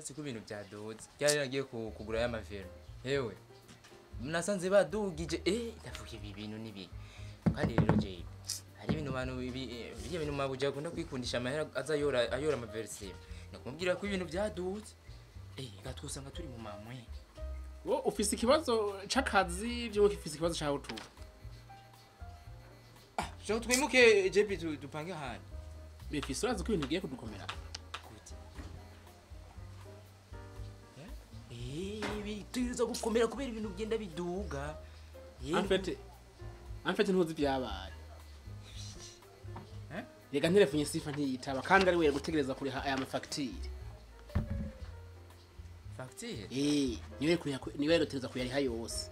Uretse ko ibintu byaduze. Ryari nagiye kugura ya mavero. Hewe. Nasanze badugije ndavuga ibi bintu nibi. Kandi rero je hari ibintu bantu bijya bintu mabuja akunda kwikundisha amahera aza yora ayora amaverse. Nakumubwira ko ibintu byaduze. Gatwusanga turi mu mamwe. Wo ufise ikibazo c'akazi byo ufise ikibazo ca utu. Ah, twimuke JP dupange ahantu. Bifise urazi ko ibintu bigiye kudukomera. Gute? Bituza gukomera kubera ibintu bigenda biduga. En fait ntuzi byabaye. Rega nterefunye sifa ntiyitaba kandi ari we gutegereza kuriha aya mafacture. Facture? Niwe kuriha niwe gutegereza kuyariha yose.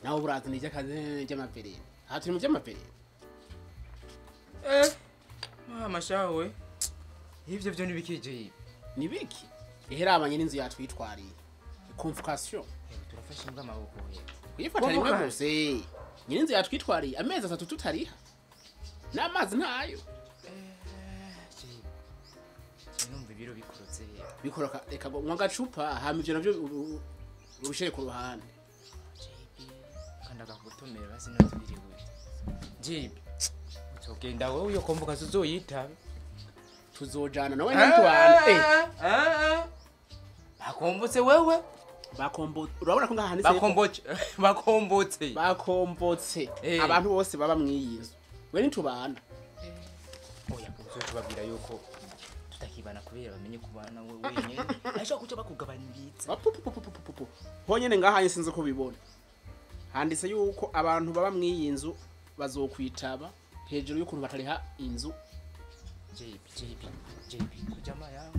Nawe burazi ni by'akazi by'amaperere. Aha turi mu by'amaperere. Mama shawe. Ivyo byo nibikije. Nibiki? Iherabanye n'inzu yatwitwariye. Convocation. Turafashe imbwa amaboko he. Kuyifata rimwe gusa. Nyinzu yatwitwariye amezi atatu tutariha. N'amazi ntayo. Numva ibiro bikorotse. Bikoroka reka ngo gacupa hama ivyo navyo ubishere ku ruhande. JB kandi akagutomera basi natubiri gute. JB uzogenda wowe iyo convocation uzoyitaba. Tuzojana nawe ntitwana. Bakombotse wewe. Bakombotse urabona ko ngahanitse bakombotse bakombotse abantu bose baba mwiyi nzu we nitubana. Oya uzotubabwira yuko tutakibana kubera bamenye kubana wewe wenyene ashaka kuca bakugabanyiritsa. Honyene ngahanye sinzi ko bibona handitse yuko abantu baba mwiyi nzu bazokwitaba hejuru y'ukuntu batariha inzu. JB kujama yawe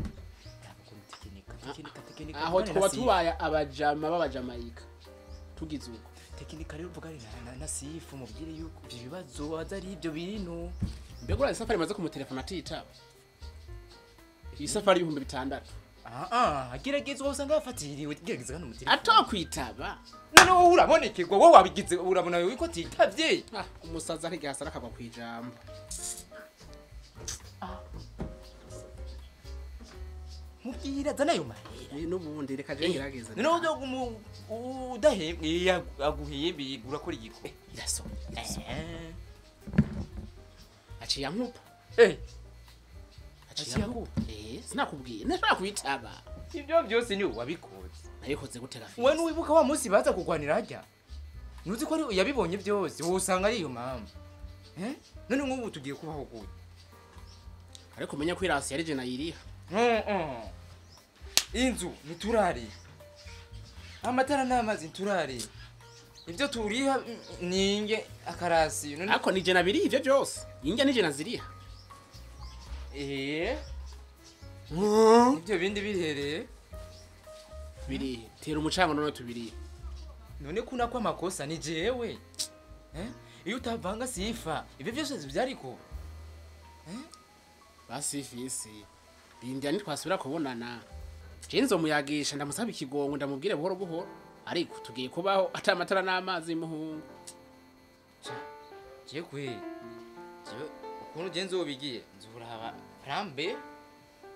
tekinika aho twaba tubaye abajama b'abajamayika tugize uko tekinika rero uvuga na sifu mubwire yuko ibyo bibazo azari ibyo bintu. Mbega urazi safari maze kumutelefona atitaba iyi safari 6000. Gerageza usanga yafatiriwe gerageza hano mutelefone atokwitaba. None wowe urabonekerwa wowe wabigize urabona yuko atitavye. Umusaza ntigihasara akagwa kwijambo. Mubwira zana ayo mahera n'ubundi reka je ngerageza. None udahembwe aguhembe urakora igiko. Iraso. Aciye ankupa. Aciye ankupa. Sinakubwiye ntashobora kuyitaba. Ibyo byose ni wabikoze. Nabikoze gute gafi? Wewe nwibuka wa munsi baza kugwanira hajya. Nuzi ko ari yabibonye byose wosanga ari iyo mama. None nk'ubu tugiye kubaho gute? Ariko menya ko irasi yari je nayiriha. Inzu ntiturari, amatara n'amazi nturari, ibyo turiha ninge akarasi. Ariko nije nabiri ivyo byose inge nije naziriha. Ibyo bindi bihereye biri tera umucango none tubiri. None kuna kwa makosa ni jewe. Iyo utavanga sifa ibyo byose byariko. Basifisi Bindya nitwasubira kubonana. Je nzomuyagisha ndamusaba ikigongo ndamubwire buhoro buhoro ariko tugiye kubaho atamatara n'amazi muhungu. Je kwe. Je ukuntu je nzobigiye nzuraba plan B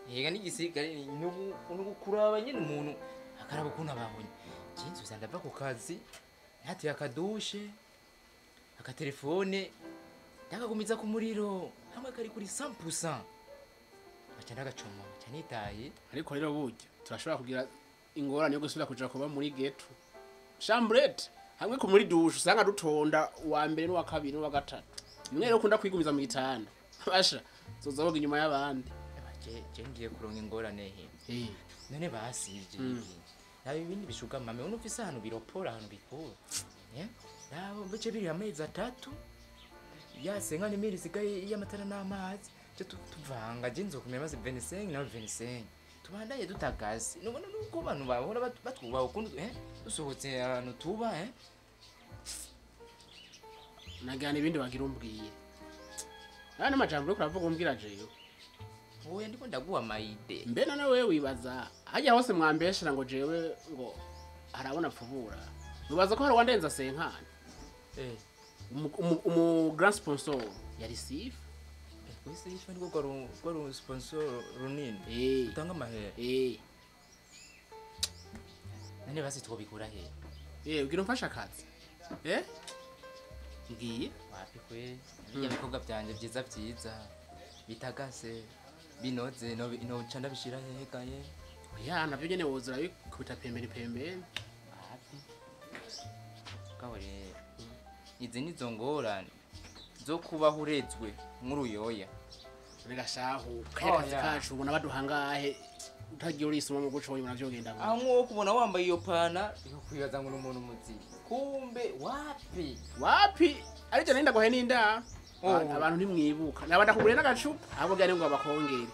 yega n'igisigare n'ubu kuraba nyine umuntu akaraba ukuntu abahonye. Je nzoza ndava ku kazi nateye akadushe akatelefone ndakagumiza ku muriro hamwe kari kuri 100%. Cyane agacoma cyane itaye. Ariko rero burya turashobora kugira ingorane yo gusubira kuja kuba muri ghetto chambrette hamwe ku muri douche usanga dutonda uwa mbere n'uwa kabiri n'uwa gatatu. Nimwe rero ukunda kwigumiza mu gitanda basha zoza inyuma y'abandi. Je ngiye kuronka ingorane he. None basije nabi ibindi bishuka mame uno ufise ahantu biropora ahantu bikura. Nabo bice biri amezi atatu yasenga n'imiri sigaye y'amatara n'amazi. Tuvanga je nzokumenya maze 25 na 25 tubandaye dutagaze nubona nuko abantu bahora batwubaha ukuntu dusohotse ahantu tuba nagana ibindi bagira umbwiye nana amajambo uriko uravuga umbwira jeyo. Oya ndiko ndaguha mayide. Mbe none wewe wibaza hajya hose mwambeshera ngo jewe ngo harabona pfubura. Wibaza ko hari wandenza senkana. Umu grand sponsor yari Sif. Wese yitwa niko kwa sponsor runini. Utanga amahera. None basi twobikura he? Ugira umfasha akazi. Ngiye wapi kwe? Bijya bikorwa byanje byiza byiza bitagase binoze no no ndabishira hehe gaye? Oya navyo nyene wozura bikubita pembeni pembeni. Wapi? Kawere izi nizo ngorane zo kubaho uretswe nk'uruyoya. Rega shahu kaya kacu ubona baduhangahe utagiye urisoma mu guco ubona vyogenda ngo. Aho nko kubona wambaye iyo pana yo kwibaza ngo n'umuntu muzima. Kumbe wapi? Wapi? Ariko nenda gohe ninda. Abantu ntimwibuka. Naba ndakugure n'agacupa ahubwo byari ngo abakongere.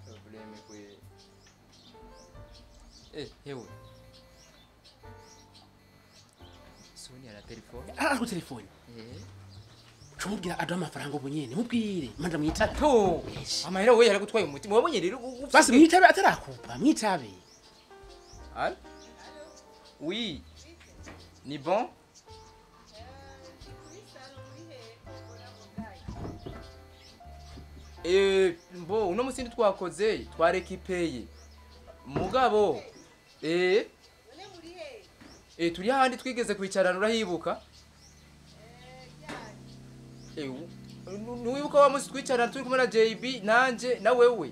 Probleme kwe. Hewe. Sonia la telefone. Ah, ku telefone. Cumubwira aduha amafaranga ubu nyene mubwire manda mwitabe. To. Amahera we yaragutwaye umutima wabonye rero basi mwitabe atarakupa mwitabe. Al? Oui. Ni bon? Mbo uno musi twakoze twarekipeye. Mugabo turi handi twigeze kwicarana urahibuka? Nuwibuka wa musi twicarana turi kumwe na JB nanje na wewe.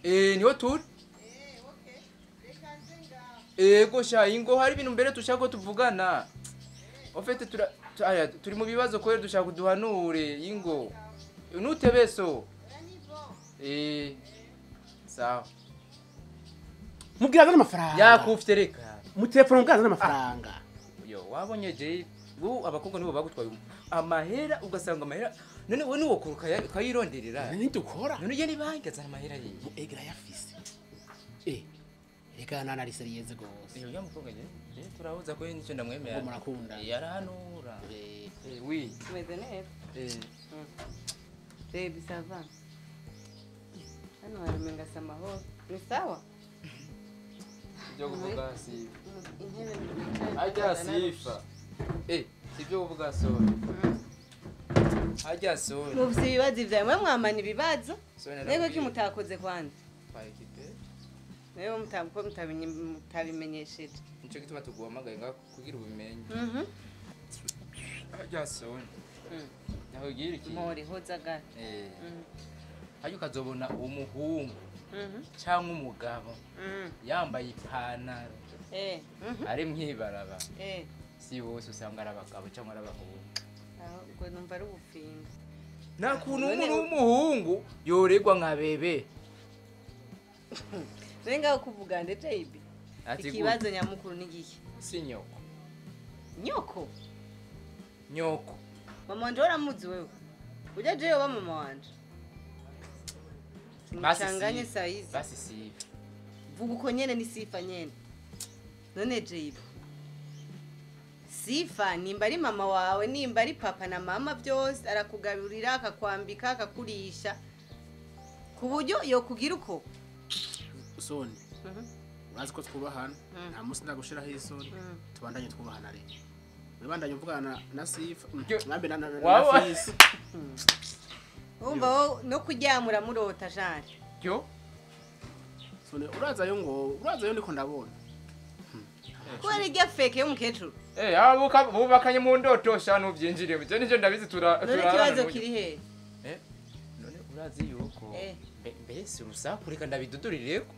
Niho turi? Ego sha ingo hari ibintu mbere tushaka ko tuvugana. Ofete turi mu bibazo ko dushaka kuduhanure ingo. Nutebeso. Sawa. Mubwira azana amafaranga. Yakufite reka. Mu telefone mubwira azana amafaranga. Yo wabonye je bu abakobwa nibo bagutwaye amahera ugasanga amahera none we nuwo kuruka kayironderera. None dukora. None ye ni banki azana amahera ye. Mu egra yafise. Reka nana ari seriyeze gose. Yo mukobwa je turahuza ko nicyo ndamwemera. Ngo murakunda. Yarahanura. Oui. Tumeze neza. Baby ça va. Hano harumenga samahoro. Ni sawa? Ibyo kuvuga si intebe ajya sifa. Sibyo kuvuga sore. Ajya sore. Mufite ibibazo byawe mwe mwamana ibibazo. Nego ki mutakoze kwanza? Twayikipe. Nayo mutabuko mutabimenyesheje. Nico gituma tuguhamagaye nga kugira ubimenye. Ajya sore. Naho gira iki? Mpore hoza ga. Hayo ukazobona umuhungu cyangwa umugabo yambaye ipantaro ari mwibaraba si bose usanga ari abagabo cyangwa ari abahungu. Ubwo numva ari ubufinga. Nta kuntu umuntu w'umuhungu yoregwa nka bebe. Renga kuvuga nde JB. Ikibazo nyamukuru ni giki? Si nyoko. Nyoko? Nyoko. Mama wanje waramuzi wewe. Ujya jewe ba mama wanje. Mchanganye saizi. Basi sifa. Vuga uko nyene ni sifa nyene. None JB. Sifa nimba ari mama wawe nimba ari papa na mama byose arakugaburira akakwambika akakurisha. Kuburyo yo kugira uko. Soni. Urazi ko twubahana. Nta musi ndagushiraho isoni. Tubandanye twubahana rero. Wibandanye uvugana na Sifa. Mwambe na Fisi. Umva wo no kuryamura murota jane. Yo. Sone uraza yo ngo uraza yo ndiko ndabona. Kubera irya feke yo mukecuru. Abuka bubakanye mu ndoto shanu byinjire. Byo nijo ndabizi tura. None kibazo kiri he? None urazi yuko mbese urusaku reka ndabidudurireko.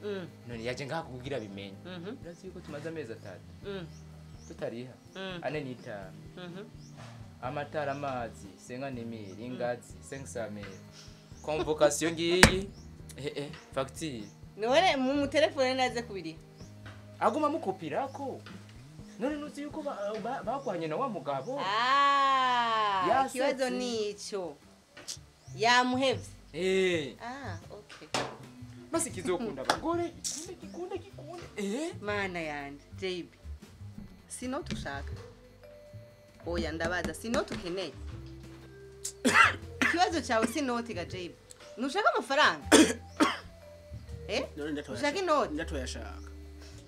None yaje ngaha kukugira bimenye. Urazi yuko tumaze amezi 3. Tutariha. 4.5. Amatara amazi 50,000 ingazi 500,000 convocation ngiyi facture none mu telefone naze kubiri aguma mukopirako none nuzi yuko bakwanye na wa mugabo ikibazo nico yamuhevye okay basi kizokunda abagore gikunde mana yanje JB sino tushaka. Oya ndabaza sinoti ukeneye. Ikibazo cyawe sinoti ga JB. Nushaka amafaranga? Ushaka inoti? Ndatoyashaka.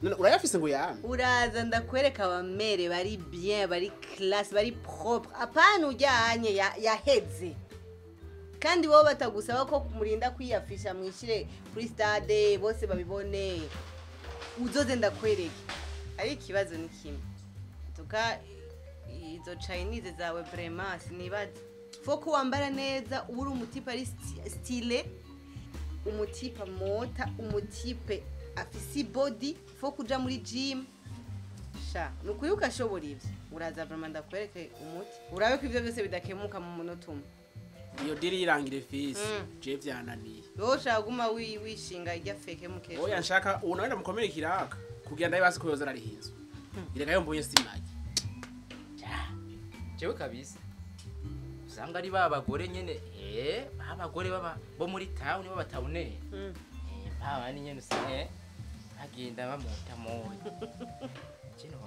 None urayafise ngo yame? Uraza ndakwereka abamere bari bien, bari classe, bari propre. Apana ujyanye yaheze. Kandi wowe batagusaba ko kumurinda kwiyafisha mwishire kuri stade bose babibone. Uzoze ndakwereke. Ari ikibazo ni kimwe. Tuka izo Chinese zawe vraiment sinibaza. Foko wambara neza uri umutipe ari style, umutipe mota, umutipe afisi body, foko uja muri gym. Sha, nukuri ukashobora ivyo. Uraza vraiment ndakwereke umuti. Urabe ko ivyo byose bidakemuka mu munota umwe. Iyo diri irangire fisi, je vyananiye. Wowe ushaka guma wishinga irya feke mukesha. Oya nshaka uwo nawe ndamukomere kiraka kugira ndabe basi ko yoza ararihinzwe. Ireka yo mbonye simage. Jewe kabisa. Usanga ari babagore nyene, babagore baba bo muri town baba tawune. Baba ni nyene usanga agenda bamuta moyo. Kino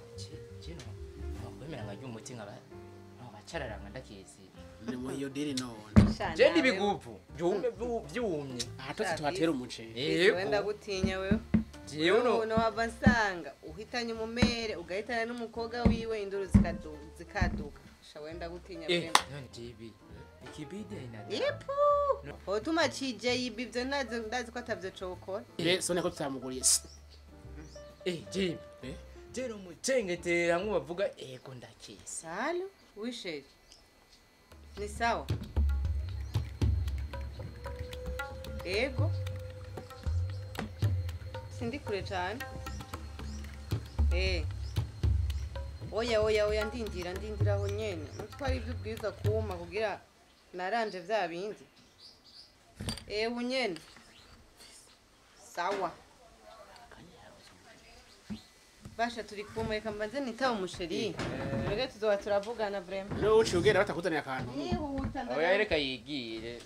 bakwemera nka ry'umuti nkaba bacararanga ndakezi. Ni iyo diri none. Je ndi biguvu byume byumye. Aha twese tuhatera umuceri. Yego ndagutinya wewe. Jewe no hava nsanga uhitanye umumere ugahitana n'umukobwa wiwe induru zikaduka. Sha wenda gutinya pe. None JB ikibidi ina. Yepu. Otuma CJ ibyo ndazi ko atavyo cokora. Sone ko tutamuguriye. JB. Jero mucengetera nko bavuga ego ndakisa. Salo, wishe. Ni sawa. Ego. Sindi kure cyane. Oya ndindira aho nyene. Mutwari ibyo ubwiza kuma kugira naranje vya bindi. Ubu nyene. Sawa. Basha turi kumwe reka mbanze nitaba umusheri. Mbega tuzoba turavugana vraiment. No uci ugenda batakuzaniye akantu. Yihuta. Oya reka yigire.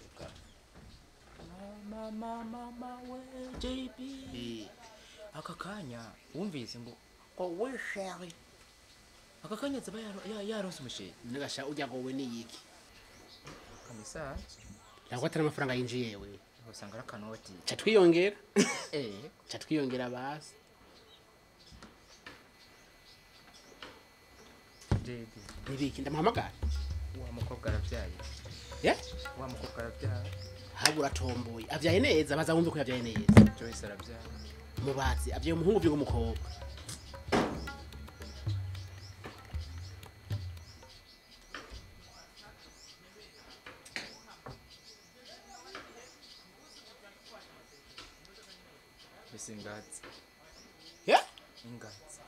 Mama we JB. Aka kanya wumvise ngo ko we chéri. Aka kanya zaba yaronse umusheri. Ngasha ujya gowe ni yiki. Kamisa. Ntabwo atari amafaranga yinjiye we. Usanga ari akanoti. Cha twiyongera. Cha twiyongera basi. JB. Nibiki ndamuhamagara. Wa mukobwa aravyaye. Wa mukobwa aravyaye. Habura tomboye. Avyaye neza baza wumve ko yavyaye neza. Joyce aravyaye. Mubazi avyaye umuhungu byo umukobwa. Bisingatsi. Ingatsi.